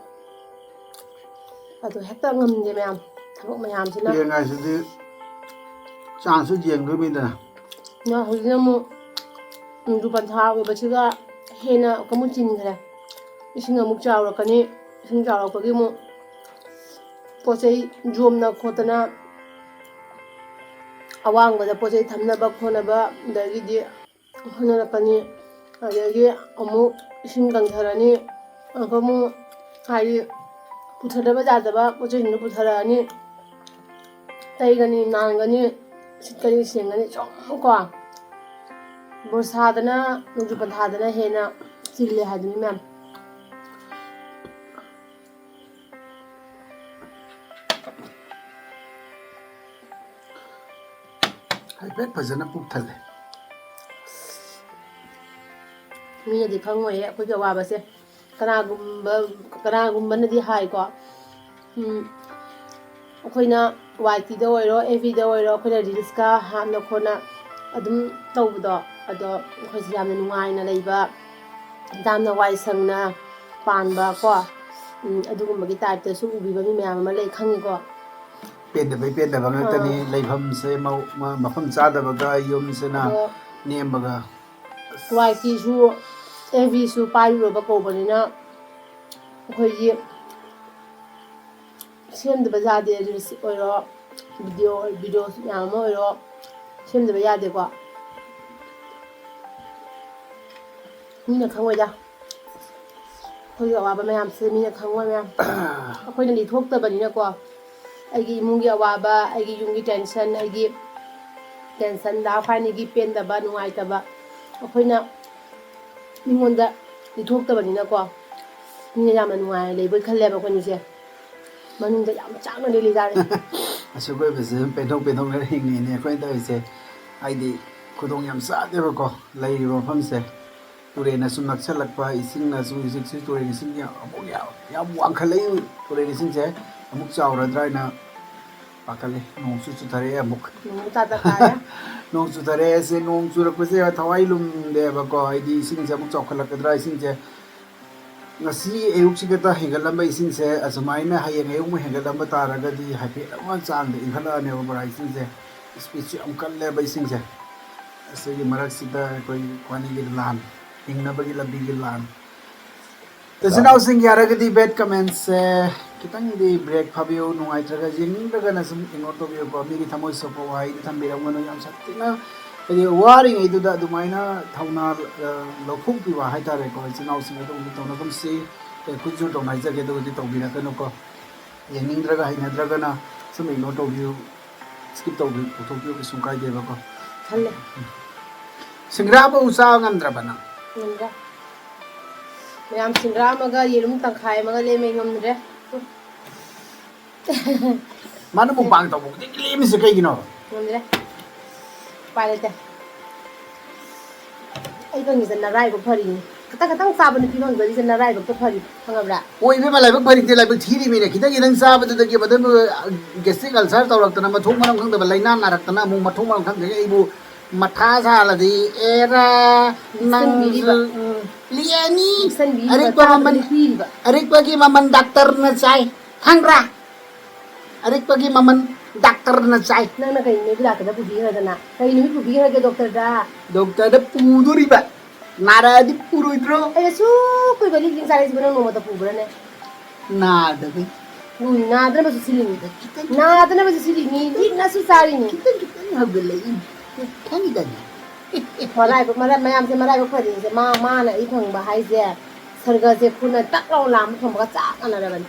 ꯑꯗꯣ ꯍꯦꯛꯇ ꯉꯝꯗꯦ ꯃꯌꯥꯝ, ꯊꯕꯛ ꯃꯌꯥꯝꯁꯤꯅ꯫ ꯄ꯭ꯔꯦꯡ ꯍꯥꯏꯁꯤꯗꯤ ꯆꯥꯟꯁꯁꯨ ꯌꯦꯡꯗꯣꯏꯅꯤꯗꯅ꯫ ꯅ ꯍꯧꯖꯤꯛꯅ ꯑꯃꯨꯛ ꯅꯣꯡꯖꯨ ꯄꯟꯊꯥ ꯑꯣꯏꯕꯁꯤꯒ ꯍꯦꯟꯅ ꯑꯃꯨꯛ ꯆꯤꯟꯈ꯭ꯔꯦ꯫ ꯏꯁꯤꯡ ꯑꯃꯨꯛ ꯆꯥꯎꯔꯛꯀꯅꯤ, ꯏꯁꯤꯡ ꯆꯥꯎꯔꯛꯄꯒꯤ ꯑꯃꯨꯛ ꯄꯣꯠ ꯆꯩ ꯌꯣꯝꯅ ꯈꯣꯠꯇꯅ, ꯑꯋꯥꯡꯕꯗ ꯄꯣꯠ ꯆꯩ ꯊꯝꯅꯕ ꯈꯣꯠꯅꯕ, ꯑꯗꯒꯤꯗꯤ ꯍꯣꯠꯅꯔꯛꯀꯅꯤ꯫ ꯑꯗꯒꯤ ꯑꯃꯨꯛ ꯏꯁꯤꯡ ꯀꯪꯊꯔꯅꯤ, ꯑꯃꯨꯛꯀ ꯑꯃꯨꯛ ꯍꯥꯏꯗꯤ ꯄꯨꯊꯗꯕ ꯌꯥꯗꯕ ꯄꯣꯠ ꯆꯩꯁꯤꯡꯗꯣ ꯄꯨꯊꯔꯛꯑꯅꯤ, ꯇꯩꯒꯅꯤ, ꯅꯥꯟꯒꯅꯤ, ꯁꯤꯠꯀꯅꯤ, ꯁꯦꯡꯒꯅꯤ, ꯁꯨꯝ ꯀꯣ꯫ ꯕꯣꯔꯁꯥꯗꯅ, ꯅꯣꯡꯖꯨ ꯄꯟꯊꯥꯗꯅ ꯍꯦꯟꯅ ꯆꯤꯜꯂꯦ ꯍꯥꯏꯗꯨꯅꯤ ꯃꯌꯥꯝ꯫ ꯍꯥꯏꯐꯦꯠ ꯐꯖꯅ ꯄꯨꯛ ꯊꯜꯂꯦ꯫ ꯃꯤꯅꯗꯤ ꯈꯪꯉꯣꯏꯌꯦ ꯑꯩꯈꯣꯏꯒꯤ ꯑꯋꯥꯕꯁꯦ꯫ ꯀꯅꯥꯒꯨꯝꯕ, ꯀꯅꯥꯒꯨꯝꯕꯅꯗꯤ ꯍꯥꯏꯀꯣ, ꯎꯝ, ꯑꯩꯈꯣꯏꯅ ꯋꯥꯏ ꯇꯤꯗ ꯑꯣꯏꯔꯣ, ꯑꯦꯐ ꯕꯤꯗ ꯑꯣꯏꯔꯣ, ꯑꯩꯈꯣꯏꯅ ꯔꯤꯜꯁꯀ ꯍꯥꯞꯅ ꯈꯣꯠꯅ ꯑꯗꯨꯝ ꯇꯧꯕꯗꯣ, ꯑꯗꯣ ꯑꯩꯈꯣꯏꯁꯦ ꯌꯥꯝꯅ ꯅꯨꯡꯉꯥꯏꯅ ꯂꯩꯕ, ꯌꯥꯝꯅ ꯋꯥꯏ ꯁꯪꯅ ꯄꯥꯟꯕ ꯀꯣ, ꯎꯝ, ꯑꯗꯨꯒꯨꯝꯕꯒꯤ ꯇꯥꯏꯞꯇꯁꯨ ꯎꯕꯤꯕ ꯃꯤ ꯃꯌꯥꯝ ꯑꯃ ꯂꯩ, ꯈꯪꯉꯤꯀꯣ꯫ ꯄꯦꯟꯗꯕꯩ ꯄꯦꯟꯗꯕ ꯉꯥꯛꯇꯅꯤ꯫ ꯑꯥ꯫ ꯂꯩꯐꯝꯁꯦ ꯃꯧ-, ꯃ-, ꯃꯐꯝ ꯆꯥꯗꯕꯒ, ꯌꯨꯝꯁꯤꯅ ꯑꯗꯣ ꯅꯦꯝꯕꯒ꯫ ꯋꯥꯏ ꯇꯤꯁꯨ, ꯑꯦꯐ ꯕꯤꯁꯨ ꯄꯥꯏꯔꯨꯔꯕ ꯀꯧꯕꯅꯤꯅ ꯑꯩꯈꯣꯏꯒꯤ ꯁꯦꯝꯗꯕ ꯌꯥꯗꯦ꯫ ꯔꯤꯜꯁ ꯑꯣꯏꯔꯣ, ꯚꯤꯗꯤꯑꯣ, ꯚꯤꯗꯤꯑꯣ ꯃꯌꯥꯝ ꯑꯃ ꯑꯣꯏꯔꯣ, ꯁꯦꯝꯗꯕ ꯌꯥꯗꯦꯀꯣ꯫ ꯃꯤꯅ ꯈꯪꯉꯣꯏꯗ꯫ ꯑꯩꯈꯣꯏꯒꯤ ꯑꯋꯥꯕ ꯃꯌꯥꯝꯁꯦ ꯃꯤꯅ ꯈꯪꯉꯣꯏ ꯃꯌꯥꯝ꯫ ꯑꯩꯈꯣꯏꯅ ꯂꯤꯊꯣꯛꯇꯕꯅꯤꯅꯀꯣ, ꯑꯩꯒꯤ ꯏꯃꯨꯡꯒꯤ ꯑꯋꯥꯕ, ꯑꯩꯒꯤ ꯌꯨꯝꯒꯤ tension, ꯑꯩꯒꯤ tension, ꯂꯥꯏꯐ ꯍꯥꯏꯅꯤꯒꯤ ꯄꯦꯟꯗꯕ, ꯅꯨꯡꯉꯥꯏꯇꯕ ꯑꯩꯈꯣꯏꯅ ꯃꯤꯉꯣꯟꯗ ꯂꯤꯊꯣꯛꯇꯕꯅꯤꯅꯀꯣ, ꯃꯤꯅ ꯌꯥꯝꯅ ꯅꯨꯡꯉꯥꯏꯅ ꯂꯩꯕꯣꯏ ꯈꯜꯂꯦꯕ ꯑꯩꯈꯣꯏꯅꯤꯁꯦ꯫ ꯃꯅꯨꯡꯗ ꯌꯥꯝ ꯆꯥꯛꯅ ꯂꯤꯂꯤꯖꯥꯠꯅꯤ꯫ ꯑꯁꯨꯛ ꯑꯣꯏꯕꯁꯦ ꯑꯗꯨꯝ ꯄꯦꯟꯊꯣꯛ ꯄꯦꯟꯊꯣꯛꯅ ꯍꯤꯡꯉꯤꯅꯦ ꯑꯩꯈꯣꯏꯅ ꯇꯧꯔꯤꯁꯦ꯫ ꯍꯥꯏꯗꯤ ꯈꯨꯗꯣꯡ ꯌꯥꯝ ꯆꯥꯗꯦꯕꯀꯣ ꯂꯩꯔꯤꯕ ꯃꯐꯝꯁꯦ꯫ ꯇꯨꯔꯦꯟꯅꯁꯨ ꯅꯛꯁꯜꯂꯛꯄ, ꯏꯁꯤꯡꯅꯁꯨ, ꯍꯧꯖꯤꯛꯁꯤ ꯇꯨꯔꯦꯟ ꯏꯁꯤꯡ ꯌꯥꯝ, ꯑꯃꯨꯛ ꯌꯥꯝ, ꯌꯥꯝ ꯋꯥꯡꯈꯠꯂꯛꯏ꯫ ꯇꯨꯔꯦꯟ ꯏꯁꯤꯡꯁꯦ ꯑꯃꯨꯛ ꯆꯥꯎꯔꯗ꯭ꯔꯥ ꯍꯥꯏꯅ ꯄꯥꯈꯠꯂꯦ꯫ ꯅꯣꯡꯁꯨ ꯆꯨꯊꯔꯛꯑꯦ ꯑꯃꯨꯛ꯫ ꯅꯣꯡ ꯇꯥ ꯇꯥ ꯇꯥꯔꯦ꯫ ꯅꯣꯡ ꯆꯨꯊꯔꯛꯑꯦ꯫ ꯁꯦ, ꯅꯣꯡ ꯆꯨꯔꯛꯄꯁꯦ ꯊꯋꯥꯏ ꯂꯨꯝꯗꯦꯕꯀꯣ꯫ ꯍꯥꯏꯗꯤ ꯏꯁꯤꯡꯁꯦ ꯑꯃꯨꯛ ꯆꯥꯎꯈꯠꯂꯛꯀꯗ꯭ꯔꯥ, ꯏꯁꯤꯡꯁꯦ ꯉꯁꯤ ꯑꯌꯨꯛꯁꯤ ꯈꯛꯇ ꯍꯦꯟꯒꯠꯂꯝꯕ ꯏꯁꯤꯡꯁꯦ ꯑꯁꯨꯃꯥꯏꯅ ꯍꯌꯦꯡ ꯑꯌꯨꯛꯃꯨꯛ ꯍꯦꯟꯒꯠꯂꯝꯕ ꯇꯥꯔꯒꯗꯤ ꯍꯥꯏꯐꯦꯠ ꯑꯃ ꯆꯥꯡꯗ ꯏꯪꯈꯠꯂꯛꯑꯅꯦꯕ ꯕꯣꯔꯥ ꯏꯁꯤꯡꯁꯦ꯫ ꯏꯁꯄꯤꯠꯁꯨ ꯌꯥꯝ ꯀꯜꯂꯦꯕ ꯏꯁꯤꯡꯁꯦ꯫ ꯑꯁꯤꯒꯤ ꯃꯔꯛꯁꯤꯗ ꯑꯩꯈꯣꯏ ꯈ꯭ꯋꯥꯏꯅꯤꯒꯤ ꯂꯥꯟ, ꯍꯤꯡꯅꯕꯒꯤ ꯂꯝꯕꯤꯒꯤ ꯂꯥꯟ꯫ ꯏꯆꯤꯟ ꯏꯅꯥꯎꯁꯤꯡ ꯌꯥꯔꯒꯗꯤ bad comments ꯁꯦ ꯈꯤꯇꯪꯗꯤ ꯕ꯭ꯔꯦꯛ ꯐꯥꯕꯤꯌꯨ, ꯅꯨꯡꯉꯥꯏꯇ꯭ꯔꯒ ꯌꯦꯡꯅꯤꯡꯗ꯭ꯔꯒꯅ ꯁꯨꯝ ꯏꯒꯅꯣꯔ ꯇꯧꯕꯤꯌꯨꯀꯣ꯫ ꯃꯤꯒꯤ ꯊꯃꯣꯏ ꯁꯣꯛꯄ ꯋꯥꯍꯩꯗꯤ ꯊꯝꯕꯤꯔꯝꯒꯅꯨ꯫ ꯌꯥꯝ ꯁꯥꯊꯤꯅ ꯍꯥꯏꯗꯤ ꯋꯥꯔꯤꯉꯩꯗꯨꯗ ꯑꯗꯨꯃꯥꯏꯅ ꯊꯧꯅꯥ, ꯑ, ꯂꯧꯊꯣꯛꯄꯤꯕ ꯍꯥꯏꯇꯥꯔꯦꯀꯣ꯫ ꯏꯆꯤꯟ ꯏꯅꯥꯎꯁꯤꯡ ꯑꯗꯨꯒꯨꯝꯕ ꯇꯧꯅꯒꯨꯝꯁꯤ꯫ ꯑꯦ, ꯈꯨꯠꯁꯨ ꯇꯧꯅ ꯍꯥꯏꯖꯒꯦ, ꯑꯗꯨꯒꯗꯤ ꯇꯧꯕꯤꯔꯛꯀꯅꯨꯀꯣ꯫ ꯌꯦꯡꯅꯤꯡꯗ꯭ꯔꯒ ꯍꯩꯅꯗ꯭ꯔꯒꯅ ꯁꯨꯝ ꯏꯒꯅꯣꯔ ꯇꯧꯕꯤꯌꯨ, ꯁ꯭ꯀꯤꯞ ꯇꯧꯕꯤꯌꯨ, ꯇꯧꯊꯣꯛꯄꯤꯌꯨ, ꯀꯩꯁꯨꯝ ꯀꯥꯏꯗꯦꯕꯀꯣ꯫ ꯈꯜꯂꯦ꯫ ꯁꯤꯡꯒ꯭ꯔꯥꯐꯧ ꯆꯥꯕ ꯉꯝꯗ꯭ꯔꯕ ꯅꯪ? ꯉꯝꯗ꯭ꯔꯦ꯫ ꯃꯌꯥꯝ ꯁꯤꯡꯒ꯭ꯔꯥ ꯑꯃꯒ ꯌꯦꯔꯨꯝ ꯇꯪꯈꯥꯏ ꯑꯃꯒ ꯂꯦꯝꯃꯦ, ꯉꯝꯗ꯭ꯔꯦ꯫ ꯃꯥꯅ ꯃꯨꯛꯕꯥꯡ ꯇꯧꯕ ꯈꯨꯗꯤꯡꯒꯤ ꯂꯦꯝꯃꯤꯁꯦ ꯀꯩꯒꯤꯅꯣ? ꯉꯝꯗ꯭ꯔꯦ꯫ ꯎꯄꯥꯏ ꯂꯩꯇꯦ꯫ ꯑꯩ ꯈꯪꯉꯤꯁꯦ ꯅꯔꯥꯏꯕꯛ ꯐꯔꯤꯅꯤ꯫ ꯈꯤꯇꯪ ꯈꯤꯇꯪ ꯆꯥꯕ ꯅꯨꯄꯤ ꯐꯪꯖꯔꯤꯁꯦ ꯅꯔꯥꯏꯕꯛꯇ ꯐꯔꯤ, ꯈꯪꯉꯕ꯭ꯔꯥ? ꯑꯣ, ꯏꯕꯦꯝꯃ, ꯂꯥꯏꯕꯛ ꯐꯔꯤꯗꯤ ꯂꯥꯏꯕꯛ ꯊꯤꯔꯤꯃꯤꯅꯦ꯫ ꯈꯤꯇꯪ ꯈꯤꯇꯪ ꯆꯥꯕꯗꯨꯗꯒꯤ ꯃꯗꯨ gastric ulcer ꯇꯧꯔꯛꯇꯅ ꯃꯊꯣꯡ ꯃꯔꯝ ꯈꯪꯗꯕ ꯂꯥꯏꯅꯥ ꯅꯥꯔꯛꯇꯅ ꯑꯃꯨꯛ ꯃꯊꯣꯡ ꯃꯔꯝ ꯈꯪꯗ꯭ꯔꯦ꯫ ꯑꯩꯕꯨ ꯃꯊꯥ ꯁꯥꯍꯜꯂꯗꯤ ꯑꯦꯔꯥ ꯅꯪꯁꯨ, ꯄꯤꯛꯁꯟꯕꯤꯔꯤꯕ꯫ ꯎꯝ, ꯂꯤꯑꯅꯤ꯫ ꯄꯤꯛꯁꯟꯕꯤꯔꯤꯕ ꯑꯔꯤꯛꯄ ꯃꯃꯜ, ꯆꯥꯕꯗꯨꯅ ꯄꯤꯔꯤꯕ꯫ ꯑꯔꯤꯛꯄꯒꯤ ꯃꯃꯜ ꯗꯥꯛꯇꯔꯅ ꯆꯥꯏ꯫ ꯈꯪꯕ꯭ꯔꯥ? ꯑꯔꯤꯛꯄꯒꯤ ꯃꯃꯜ ꯗꯥꯛꯇꯔꯅ ꯆꯥꯏ꯫ ꯅꯪꯅ ꯀꯩ ꯅꯨꯃꯤꯠ ꯗꯥꯛꯇꯔꯗ ꯄꯨꯕꯤꯈ꯭ꯔꯗꯅ? ꯀꯩ ꯅꯨꯃꯤꯠ ꯄꯨꯕꯤꯈ꯭ꯔꯒꯦ ꯗꯣꯛꯇꯔꯗ? ꯗꯣꯛꯇꯔꯗ ꯄꯨꯗꯣꯔꯤꯕ꯫ ꯅꯥꯔꯛꯑꯗꯤ ꯄꯨꯔꯣꯏꯗ꯭ꯔꯣ? ꯑꯩ ꯑꯁꯨꯛ ꯀꯨꯏꯕ ꯂꯤꯛ ꯂꯤꯛ ꯆꯥꯔꯛꯏꯁꯤꯕꯨ ꯅꯪ ꯅꯣꯡꯃꯇ ꯄꯨꯕ꯭ꯔꯅꯦ? ꯅꯥꯗꯕꯩ꯫ ꯎꯝ, ꯅꯥꯗꯅꯕꯁꯨ ꯁꯤꯜꯂꯤꯅꯤ꯫ ꯈꯤꯇꯪ, ꯅꯥꯗꯅꯕꯁꯨ ꯁꯤꯜꯂꯤꯅꯤ, ꯂꯤꯛꯅꯁꯨ ꯆꯥꯔꯤꯅꯤ꯫ ꯈꯤꯇꯪ ꯈꯤꯇꯪ ꯍꯧꯒꯠꯂꯛꯏ꯫ ꯈꯪꯉꯤꯗꯅ꯫ ꯃꯔꯥꯏꯕꯛ, ꯃꯔꯥꯏ-, ꯃꯌꯥꯝꯁꯦ ꯃꯔꯥꯏꯕꯛ ꯐꯔꯤꯁꯦ꯫ ꯃꯥ, ꯃꯥꯅ ꯑꯩ ꯐꯪꯕ ꯍꯥꯏꯁꯦ ꯁꯔꯒꯁꯦ ꯈꯨꯠꯅ ꯇꯛ ꯂꯥꯎ ꯂꯥꯝꯕ ꯐꯪꯕꯒ ꯆꯞ ꯃꯥꯟꯅꯔꯕꯅꯤ꯫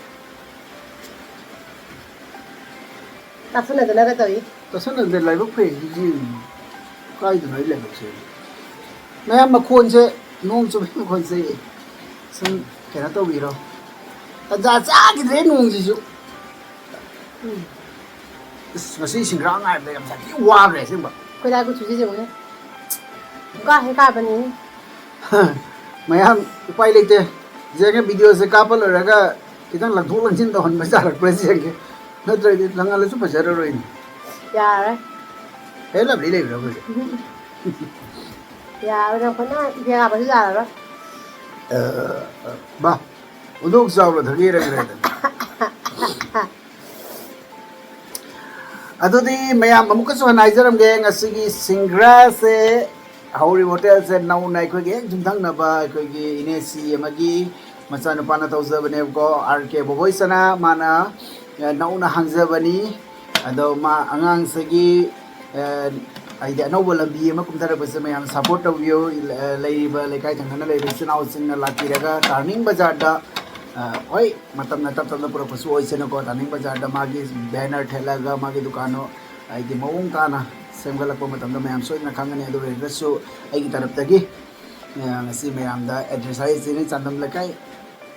ꯇꯥꯁꯟꯅꯗꯅꯒ ꯇꯧꯏ꯫ ꯇꯥꯁꯟꯅꯗꯦ, ꯂꯥꯏꯕꯛ ꯐꯩ꯫ ꯁꯤꯗꯤ ꯀꯥꯏꯗꯅꯣ ꯑꯩ ꯂꯥꯏꯕꯛꯁꯦ? ꯃꯌꯥꯝ, ꯃꯈꯣꯟꯁꯦ, ꯅꯣꯡ ꯆꯨꯕꯒꯤ ꯃꯈꯣꯟꯁꯦ ꯁꯨꯝ ꯀꯩꯅꯣ ꯇꯧꯕꯤꯔꯣ꯫ ꯇꯟꯖꯥ ꯆꯥꯈꯤꯗ꯭ꯔꯦ ꯅꯣꯡꯁꯤꯁꯨ꯫ ꯎꯝ꯫ ꯑꯁ, ꯉꯁꯤ ꯁꯤꯡꯒ꯭ꯔꯥ ꯉꯥꯏꯕꯗ ꯌꯥꯝ ꯁꯥꯊꯤ ꯋꯥꯈ꯭ꯔꯦ ꯑꯁꯦꯡꯕ꯫ ꯑꯩꯈꯣꯏ ꯂꯥꯏ ꯀꯨꯆꯨꯁꯦ ꯌꯦꯡꯉꯨꯅꯦ꯫ ꯄꯨꯡꯀꯥ ꯍꯦꯛ ꯀꯥꯕꯅꯤ꯫ ꯃꯌꯥꯝ, ꯎꯄꯥꯏ ꯂꯩꯇꯦ꯫ ꯖꯦꯡꯒ videoꯁꯦ ꯀꯥꯞꯄ ꯂꯣꯏꯔꯒ ꯈꯤꯇꯪ ꯂꯪꯊꯣꯛ ꯂꯪꯁꯤꯟ ꯇꯧꯍꯟꯕ ꯌꯥꯔꯛꯄ꯭ꯔꯥ ꯌꯦꯡꯒꯦ꯫ ꯅꯠꯇ꯭ꯔꯗꯤ ꯂꯪꯍꯜꯂꯁꯨ ꯐꯖꯔꯔꯣꯏꯅꯦ꯫ ꯌꯥꯔꯦ꯫ ꯍꯦ, ꯂꯕ꯭ꯂꯤ ꯂꯩꯕ꯭ꯔꯥ ꯑꯩꯈꯣꯏꯁꯦ? ꯌꯥꯔꯣꯏ, ꯌꯥꯝ ꯀꯟꯅ ꯌꯥꯕꯁꯨ ꯌꯥꯔꯔꯣꯏ꯫ ꯑ, ꯑ, ꯕꯥ, ꯎꯗꯣꯛ ꯆꯥꯎꯔ ꯊꯛꯏꯔ ꯀꯩꯅꯣ? ꯑꯗꯨꯗꯤ ꯃꯌꯥꯝ ꯑꯃꯨꯛꯀꯁꯨ ꯍꯟꯅ ꯍꯥꯏꯖꯔꯝꯒꯦ, ꯉꯁꯤꯒꯤ ꯁꯤꯡꯒ꯭ꯔꯥꯁꯦ ꯍꯧꯔꯤꯕ ꯍꯣꯇꯦꯜꯁꯦ ꯅꯧꯅ ꯑꯩꯈꯣꯏꯒꯤ ꯍꯦꯛ ꯌꯨꯝꯊꯪꯅꯕ ꯑꯩꯈꯣꯏꯒꯤ ꯏꯅꯦ ꯁꯤ ꯑꯃꯒꯤ ꯃꯆꯥꯅꯨꯄꯥꯅ ꯇꯧꯖꯕꯅꯦꯕꯀꯣ, ꯑꯥꯔ ꯀꯦ ꯕꯣꯕꯣꯏ ꯆꯅꯥ, ꯃꯥꯅ, ꯑ, ꯅꯧꯅ ꯍꯥꯡꯖꯕꯅꯤ꯫ ꯑꯗꯣ ꯃꯥ ꯑꯉꯥꯡꯁꯤꯒꯤ, ꯑ, ꯍꯥꯏꯗꯤ ꯑꯅꯧꯕ ꯂꯝꯕꯤ ꯑꯃ ꯀꯨꯝꯊꯔꯛꯄꯁꯦ ꯃꯌꯥꯝ support ꯇꯧꯕꯤꯌꯨ꯫ ꯑ, ꯂꯩꯔꯤꯕ ꯂꯩꯀꯥꯏ ꯊꯪꯅꯅ ꯂꯩꯔꯤꯕ ꯏꯆꯤꯜ ꯏꯅꯥꯎꯁꯤꯡꯅ ꯂꯥꯛꯄꯤꯔꯒ ꯇꯥꯔꯅꯤꯡ ꯕꯖꯥꯔꯗ, ꯑ, ꯍꯣꯏ, ꯃꯇꯝꯅ ꯇꯞ ꯇꯞꯅ ꯄꯨꯔꯛꯄꯁꯨ ꯑꯣꯏꯁꯅꯨꯀꯣ, ꯇꯥꯔꯅꯤꯡ ꯕꯖꯥꯔꯗ ꯃꯥꯒꯤ banner ꯊꯦꯠꯂꯒ ꯃꯥꯒꯤ ꯗꯨꯀꯥꯟꯗꯣ ꯍꯥꯏꯗꯤ ꯃꯑꯣꯡ ꯇꯥꯅ ꯁꯦꯝꯒꯠꯂꯛꯄ ꯃꯇꯝꯗ ꯃꯌꯥꯝ ꯁꯣꯏꯗꯅ ꯈꯪꯒꯅꯤ꯫ ꯑꯗꯨ ꯑꯣꯏꯔꯒꯁꯨ ꯑꯩꯒꯤ ꯇꯔꯞꯇꯒꯤ, ꯑ, ꯉꯁꯤ ꯃꯌꯥꯝꯗ address ꯍꯥꯏꯔꯤꯁꯤꯅꯤ, ꯆꯥꯟꯗꯝ ꯂꯩꯀꯥꯏ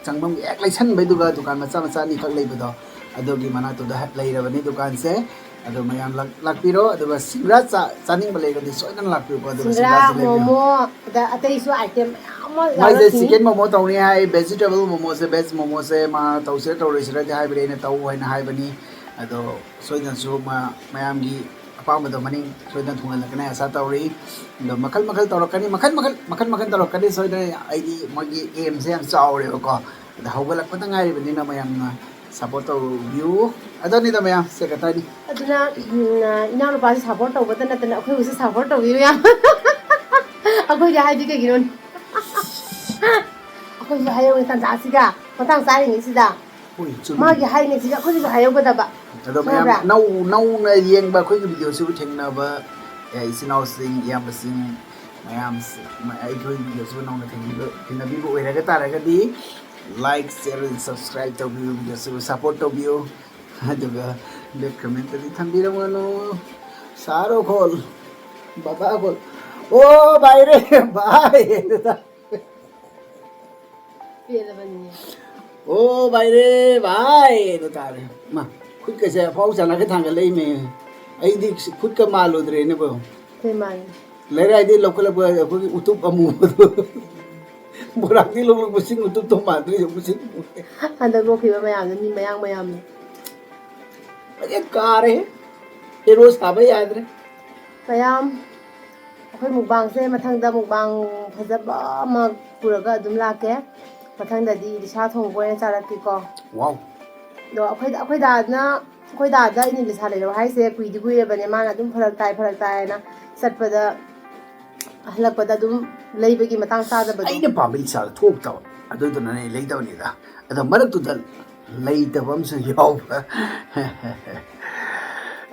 ꯆꯪꯐꯝꯒꯤ ꯍꯦꯛ ꯂꯩꯁꯟꯕꯩꯗꯨꯒ ꯗꯨꯀꯥꯟ ꯃꯆꯥ ꯃꯆꯥ ꯑꯅꯤꯈꯛ ꯂꯩꯕꯗꯣ, ꯑꯗꯨꯒꯤ ꯃꯅꯥꯛꯇꯨꯗ ꯂꯩꯔꯕꯅꯤ ꯗꯨꯀꯥꯟꯁꯦ꯫ ꯑꯗꯣ ꯃꯌꯥꯝ ꯂꯥꯛ-, ꯂꯥꯛꯄꯤꯔꯣ, ꯑꯗꯨꯒ ꯁꯤꯡꯒ꯭ꯔꯥ ꯆꯥ ꯆꯥꯅꯤꯡꯕ ꯂꯩꯔꯒꯗꯤ ꯁꯣꯏꯗꯅ ꯂꯥꯛꯄꯤꯌꯨꯀꯣ, ꯑꯗꯨꯒ ꯁꯤꯡꯒ꯭ꯔꯥ, ꯁꯤꯡꯒ꯭ꯔꯥꯁꯦ ꯂꯩꯕꯤꯌꯨ꯫ ꯃꯣꯃꯣ, ꯑꯗ ꯑꯇꯩꯁꯨ item ꯃꯌꯥꯝ ꯑꯃ ꯃꯥꯏꯁꯦ ꯌꯥꯎꯔꯛꯈꯤꯅꯤ꯫ Chicken momo ꯇꯧꯅꯤ ꯍꯥꯏ, vegetable momoꯁꯦ, veg momoꯁꯦ ꯃꯥ ꯇꯧꯁꯤꯔ ꯇꯧꯔꯣꯏꯁꯤꯔꯗꯤ ꯍꯥꯏꯕꯅꯤ, ꯑꯩꯅ ꯇꯧ ꯍꯥꯏꯅ ꯍꯥꯏꯕꯅꯤ꯫ ꯑꯗꯣ ꯁꯣꯏꯗꯅꯁꯨ ꯃꯥ ꯃꯌꯥꯝꯒꯤ ꯑꯄꯥꯝꯕꯗꯣ ꯃꯅꯤꯡ ꯁꯣꯏꯗꯅ ꯊꯨꯡꯍꯜꯂꯛꯀꯅꯤ ꯑꯁꯥ ꯇꯧꯔꯤ꯫ ꯑꯗꯣ ꯃꯈꯜ ꯃꯈꯜ ꯇꯧꯔꯛꯀꯅꯤ, ꯃꯈꯜ ꯃꯈꯜ, ꯃꯈꯜ ꯃꯈꯜ ꯇꯧꯔꯛꯀꯅꯤ ꯁꯣꯏꯗꯅ꯫ ꯑꯩꯗꯤ ꯃꯣꯏꯒꯤ aimꯁꯦ ꯌꯥꯝ ꯆꯥꯎꯔꯦꯕꯀꯣ꯫ ꯑꯗ ꯍꯧꯒꯠꯂꯛꯄꯗ ꯉꯥꯏꯔꯤꯕꯅꯤꯅ ꯃꯌꯥꯝꯅ support ꯇꯧꯕꯤꯌꯨ꯫ ꯑꯗꯨꯅꯤꯗ ꯃꯌꯥꯝ, ꯁꯦ ꯀꯇꯥꯏꯅꯤ꯫ ꯑꯗꯨꯅ, ꯎꯝ, ꯏꯅꯥꯎꯅꯨꯄꯥꯁꯨ support ꯇꯧꯕꯇ ꯅꯠꯇꯅ ꯑꯩꯈꯣꯏꯕꯨꯁꯨ support ꯇꯧꯕꯤꯌꯨ ꯌꯥꯝ꯫ ꯑꯩꯈꯣꯏꯗꯤ ꯍꯥꯏꯗꯤ ꯀꯩꯒꯤꯅꯣ? ꯑꯩꯈꯣꯏꯁꯨ ꯍꯥꯏꯍꯧꯋꯦ ꯇꯟꯖꯥꯁꯤꯒ, ꯃꯇꯥꯡ ꯆꯥꯔꯤꯉꯩꯁꯤꯗ꯫ ꯍꯣꯏ, ꯆꯨꯝꯃꯤ꯫ ꯃꯥꯒꯤ ꯍꯥꯏꯔꯤꯉꯩꯁꯤꯒ ꯑꯩꯈꯣꯏꯒꯤꯁꯨ ꯍꯥꯏꯍꯧꯒꯗꯕ꯫ ꯑꯗꯣ ꯃꯌꯥꯝ ꯈꯪꯉꯕ꯭ꯔꯥ? ꯅꯧ-, ꯅꯧꯅ ꯌꯦꯡꯕ ꯑꯩꯈꯣꯏꯒꯤ videoꯁꯤꯕꯨ ꯊꯦꯡꯅꯕ, ꯑꯦ, ꯏꯆꯤꯟ ꯏꯅꯥꯎꯁꯤꯡ, ꯏꯌꯥꯝꯕꯁꯤꯡ, ꯃꯌꯥꯝꯁꯦ, ꯃ-, ꯑꯩꯈꯣꯏ ꯚꯤꯗꯤꯑꯣꯁꯤꯕꯨ ꯅꯧꯅ ꯊꯦꯡꯅꯕꯤꯕ, ꯊꯦꯡꯅꯕꯤꯕ ꯑꯣꯏꯔꯒ ꯇꯥꯔꯒꯗꯤ, like, share, subscribe ꯇꯧꯕꯤꯌꯨ, ꯚꯤꯗꯤꯑꯣꯁꯤꯕꯨ support ꯇꯧꯕꯤꯌꯨ꯫ ꯑꯗꯨꯒ bad commentꯇꯗꯤ ꯊꯝꯕꯤꯔꯝꯒꯅꯨ꯫ ꯁꯥꯔꯣ ꯈꯣꯜ, ꯕꯕꯥ ꯈꯣꯜ, "ꯑꯣ ꯚꯥꯏ ꯔꯦ, ꯚꯥꯏ!" ꯑꯗꯨꯗ꯫ ꯄꯦꯜꯂꯕꯅꯤꯅꯦ꯫ "ꯑꯣ ꯚꯥꯏ ꯔꯦ, ꯚꯥꯏ!" ꯑꯗꯨ ꯇꯥꯔꯦ꯫ ꯃꯥ, ꯈꯨꯠꯀꯁꯦ ꯑꯐꯥꯎ ꯆꯥꯟꯅꯒ ꯊꯥꯡꯒꯠꯂꯛꯏꯃꯦ꯫ ꯑꯩꯗꯤ ꯈꯨꯠꯀ ꯃꯥꯜꯂꯨꯗ꯭ꯔꯦꯅꯦꯕꯣ꯫ ꯀꯩ ꯃꯥꯜꯂꯤ? ꯂꯩꯔꯥꯏꯗꯤ ꯂꯧꯈꯠꯂꯛꯄ ꯑꯩꯈꯣꯏꯒꯤ ꯎꯇꯨꯞ ꯑꯃꯨꯕꯗꯣ꯫ ꯃꯣꯏꯔꯥꯡꯗꯤ ꯂꯧꯈꯠꯂꯛꯄ ꯆꯤꯡ ꯎꯇꯨꯞꯇꯣ ꯃꯥꯟꯗ꯭ꯔꯤ, ꯍꯧꯖꯤꯛ ꯆꯤꯡ ꯎꯇꯨꯞ꯫ ꯍꯟꯗꯛ ꯂꯣꯛꯈꯤꯕ ꯃꯌꯥꯝꯗꯣ ꯃꯤ ꯃꯌꯥꯡ ꯃꯌꯥꯝꯅ꯫ ꯐꯖꯅ ꯀꯥꯔꯦ꯫ ꯍꯦꯔꯣ ꯁꯥꯕ ꯌꯥꯗ꯭ꯔꯦ꯫ ꯃꯌꯥꯝ, ꯑꯩꯈꯣꯏ ꯃꯨꯛꯕꯥꯡꯁꯦ ꯃꯊꯪꯗ ꯃꯨꯛꯕꯥꯡ ꯐꯖꯕ ꯑꯃ ꯄꯨꯔꯒ ꯑꯗꯨꯝ ꯂꯥꯛꯀꯦ꯫ ꯃꯊꯪꯗꯗꯤ ꯏꯂꯤꯁꯥ ꯊꯣꯡꯕ ꯑꯣꯏꯅ ꯆꯥꯔꯛꯀꯦꯀꯣ꯫ ꯋꯥꯎ꯫ ꯑꯗꯣ ꯑꯩꯈꯣꯏ, ꯑꯩꯈꯣꯏ ꯗꯥꯗꯅ, ꯑꯩꯈꯣꯏ ꯗꯥꯗ ꯑꯩꯅ ꯏꯂꯤꯁꯥ ꯂꯩꯔꯛꯑꯣ ꯍꯥꯏꯁꯦ ꯀꯨꯏꯗꯤ ꯀꯨꯏꯔꯕꯅꯦ꯫ ꯃꯥꯅ ꯑꯗꯨꯝ ꯐꯔꯛ ꯇꯥꯏ, ꯐꯔꯛ ꯇꯥꯏ ꯍꯥꯏꯅ ꯆꯠꯄꯗ, ꯍꯜꯂꯛꯄꯗ ꯑꯗꯨꯝ ꯂꯩꯕꯒꯤ ꯃꯇꯥꯡ ꯆꯥꯗꯕꯗꯣ꯫ ꯑꯩꯅ ꯄꯥꯝꯕ ꯏꯂꯤꯁꯥꯗꯣ ꯊꯣꯛꯇꯕ, ꯑꯗꯨꯗꯨꯅꯅꯦ ꯑꯩ ꯂꯩꯗꯕꯅꯤꯗ꯫ ꯑꯗꯣ ꯃꯔꯛꯇꯨꯗ ꯂꯩꯇꯕ ꯑꯃꯁꯨ ꯌꯥꯎꯕ꯫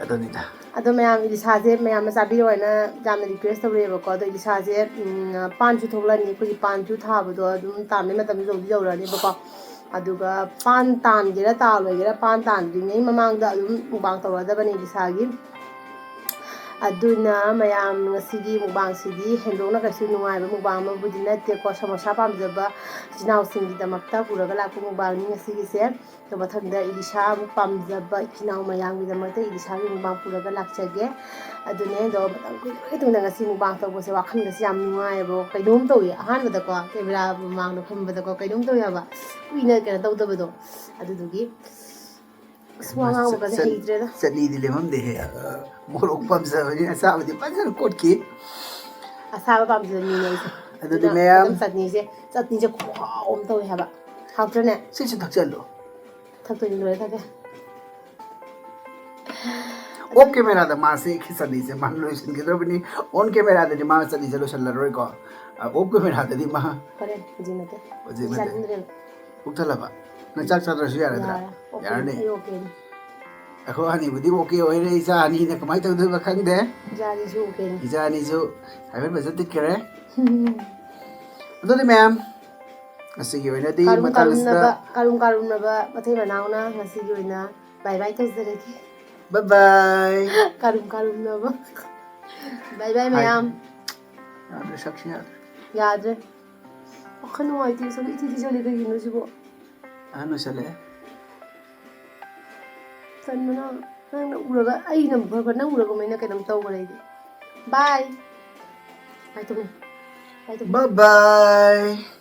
ꯑꯗꯨꯅꯤꯗ꯫ ꯑꯗꯣ ꯃꯌꯥꯝ, ꯏꯂꯤꯁꯥꯁꯦ ꯃꯌꯥꯝꯅ ꯆꯥꯕꯤꯌꯣ ꯍꯥꯏꯅ ꯌꯥꯝꯅ request ꯇꯧꯔꯛꯑꯦꯕꯀꯣ꯫ ꯑꯗꯣ ꯏꯂꯤꯁꯥꯁꯦ, ꯎꯝ, ꯄꯥꯟꯁꯨ ꯊꯣꯛꯂꯛꯑꯅꯤ, ꯑꯩꯈꯣꯏꯒꯤ ꯄꯥꯟꯁꯨ ꯊꯥꯕꯗꯣ ꯑꯗꯨꯝ ꯇꯥꯟꯕꯩ ꯃꯇꯝꯁꯨ ꯌꯧꯗꯤ ꯌꯧꯔꯛꯑꯅꯦꯕꯀꯣ꯫ ꯑꯗꯨꯒ ꯄꯥꯟ ꯇꯥꯟꯒꯦꯔꯥ ꯇꯥꯜꯂꯣꯏꯒꯦꯔꯥ, ꯄꯥꯟ ꯇꯥꯟꯗ꯭ꯔꯤꯉꯩ ꯃꯃꯥꯡꯗ ꯑꯗꯨꯝ ꯃꯨꯛꯕꯥꯡ ꯇꯧꯔꯗꯕꯅꯦ ꯏꯂꯤꯁꯥꯒꯤ꯫ ꯑꯗꯨꯅ ꯃꯌꯥꯝ ꯉꯁꯤꯒꯤ ꯃꯨꯛꯕꯥꯡꯁꯤꯗꯤ ꯍꯦꯟꯗꯣꯛꯅ ꯀꯩꯁꯨ ꯅꯨꯡꯉꯥꯏꯕ ꯃꯨꯛꯕꯥꯡ ꯑꯃꯕꯨꯗꯤ ꯅꯠꯇꯦꯀꯣ꯫ ꯁꯃꯣꯁꯥ ꯄꯥꯝꯖꯕ ꯏꯆꯤꯟ ꯏꯅꯥꯎꯁꯤꯡꯒꯤꯗꯃꯛꯇ ꯄꯨꯔꯒ ꯂꯥꯛꯄ ꯃꯨꯛꯕꯥꯡꯅꯤ ꯉꯁꯤꯒꯤꯁꯦ꯫ ꯑꯗꯣ ꯃꯊꯪꯗ ꯏꯂꯤꯁꯥꯕꯨ ꯄꯥꯝꯖꯕ ꯏꯆꯤꯟ ꯏꯅꯥꯎ ꯃꯌꯥꯝꯒꯤꯗꯃꯛꯇ ꯏꯂꯤꯁꯥꯒꯤ ꯃꯨꯛꯕꯥꯡ ꯄꯨꯔꯒ ꯂꯥꯛꯆꯒꯦ꯫ ꯑꯗꯨꯅꯦ, ꯑꯗꯣ ꯃꯇꯝ ꯀꯨꯏꯔꯕꯒꯤ ꯇꯨꯡꯗ ꯉꯁꯤ ꯃꯨꯛꯕꯥꯡ ꯇꯧꯕꯁꯦ ꯋꯥꯈꯜꯒꯁꯦ ꯌꯥꯝ ꯅꯨꯡꯉꯥꯏꯌꯦꯕ꯫ ꯀꯩꯅꯣꯝ ꯇꯧꯏ, ꯑꯍꯥꯟꯕꯗꯀꯣ, camera ꯃꯃꯥꯡꯗ ꯐꯝꯕꯗꯀꯣ ꯀꯩꯅꯣꯝ ꯇꯧꯏ ꯍꯥꯏꯕ꯫ ꯀꯨꯏꯅ ꯀꯩꯅꯣ ꯇꯧꯗꯕꯗꯣ꯫ ꯑꯗꯨꯗꯨꯒꯤ ꯑꯁ, ꯋꯥ ꯉꯥꯡꯕꯒꯁꯦ ꯆꯠ-, ꯍꯩꯇ꯭ꯔꯦꯗ꯫ ꯆꯠꯅꯤꯗꯤ ꯂꯦꯝꯃꯝꯗꯦꯍꯦ꯫ ꯃꯣꯔꯣꯛ ꯄꯥꯝꯖꯕꯅꯤꯅ ꯑꯆꯥꯕꯗꯤ ꯐꯖꯅ ꯀꯣꯠꯈꯤ꯫ ꯑꯁꯥꯕ ꯄꯥꯝꯖꯕ ꯃꯤꯅꯦ ꯑꯩꯁꯦ꯫ ꯑꯗꯨꯗꯤ ꯑꯗꯨꯅ ꯃꯌꯥꯝ ꯑꯗꯨꯝ ꯆꯠꯅꯤꯁꯦ, ꯆꯠꯅꯤꯁꯦ ꯈꯨꯍꯥꯎ ꯑꯃ ꯇꯧꯋꯦ ꯍꯥꯏꯕ꯫ ꯍꯥꯎꯇ꯭ꯔꯅꯦ? ꯁꯤꯁꯨ ꯊꯛꯆꯜꯂꯣ꯫ ꯊꯛꯇꯣꯏꯅꯤ, ꯂꯣꯏꯔ ꯊꯛꯀꯦ꯫ ꯑꯣꯐ ꯀꯦꯃꯦꯔꯥꯗ ꯃꯥꯁꯦ ꯆꯠꯅꯤꯁꯦ ꯃꯥ ꯂꯣꯏꯁꯤꯟꯒꯗꯧꯔꯕꯅꯤ꯫ ꯑꯣꯟ ꯀꯦꯃꯦꯔꯥꯗꯗꯤ ꯃꯥ ꯆꯠꯅꯤꯁꯦ ꯂꯣꯏꯁꯤꯜꯂꯔꯣꯏꯀꯣ꯫ ꯑ, ꯑꯣꯐ ꯀꯦꯃꯦꯔꯥꯗꯗꯤ ꯃꯥ ꯍꯣꯔꯦꯟ, ꯍꯧꯖꯤꯛ ꯅꯠꯇꯦ꯫ ꯍꯧꯖꯤꯛ ꯅꯠꯇꯦ꯫ ꯆꯥꯅꯤꯡꯗ꯭ꯔꯦꯕ꯫ ꯄꯨꯛ ꯊꯜꯂꯕ? ꯅꯪ ꯆꯥꯛ ꯆꯥꯗ꯭ꯔꯁꯨ ꯌꯥꯔꯗ꯭ꯔꯥ? ꯌꯥꯔꯦ꯫ ꯑꯣꯀꯦ, ꯌꯥꯔꯅꯤ? ꯑꯩ ꯑꯣꯀꯦꯅꯤ꯫ ꯑꯩꯈꯣꯏ ꯑꯅꯤꯕꯨꯗꯤ ꯑꯣꯀꯦ ꯑꯣꯏꯔꯦ, ꯏꯆꯥ ꯑꯅꯤꯅ ꯀꯃꯥꯏꯅ ꯇꯧꯗꯣꯏꯕ ꯈꯪꯗꯦ꯫ ꯏꯆꯥ ꯑꯅꯤꯁꯨ ꯑꯣꯀꯦꯅꯤ꯫ ꯏꯆꯥ ꯑꯅꯤꯁꯨ ꯍꯥꯏꯐꯦꯠ ꯐꯖ ꯇꯤꯛꯈ꯭ꯔꯦ꯫ ꯑꯗꯨꯗꯤ ꯃꯌꯥꯝ, ꯉꯁꯤꯒꯤ ꯑꯣꯏꯅꯗꯤ ꯀꯥꯔꯨꯝ ꯃꯇꯥꯡ ꯑꯁꯤꯗ ꯀꯥꯔꯨꯝꯅꯕ, ꯀꯥꯔꯨꯝ ꯀꯥꯔꯨꯝꯅꯕ ꯃꯇꯩ ꯃꯅꯥꯎꯅ ꯉꯁꯤꯒꯤ ꯑꯣꯏꯅ ꯕꯥꯏ ꯕꯥꯏ ꯇꯧꯖꯔꯒꯦ꯫ ꯕꯥꯏ ꯕꯥꯏ꯫ ꯀꯥꯔꯨꯝ ꯀꯥꯔꯨꯝꯅꯕ꯫ ꯕꯥꯏ ꯕꯥꯏ ꯍꯥꯏ꯫ ꯃꯌꯥꯝ꯫ ꯌꯥꯗ꯭ꯔꯦ, ꯁꯛꯁꯤ ꯌꯥꯗ꯭ꯔꯦ꯫ ꯌꯥꯗ꯭ꯔꯦ꯫ ꯋꯥꯈꯜ ꯅꯨꯡꯉꯥꯏꯇꯦ, ꯁꯛ ꯏꯊꯤ ꯊꯤꯖꯜꯂꯦ, ꯀꯩꯒꯤꯅꯣ ꯁꯤꯕꯣ? ꯑꯍꯟ ꯑꯣꯏꯁꯜꯂꯛꯑꯦ꯫ ꯇꯟꯕꯅ, ꯅꯪꯅ ꯎꯔꯒ, ꯑꯩꯅ ꯑꯃꯨꯛ ꯈꯔ ꯈꯔ, ꯅꯪ ꯎꯔꯒ ꯑꯩꯅ ꯀꯩꯅꯣꯝ ꯇꯧꯈ꯭ꯔꯦ ꯑꯩꯗꯤ꯫ ꯕꯥꯏ꯫ ꯕꯥꯏ ꯇꯨꯝꯃꯦ꯫ ꯕꯥꯏ ꯇꯨꯝꯃꯦ꯫ ꯕꯥꯏ ꯕꯥꯏ꯫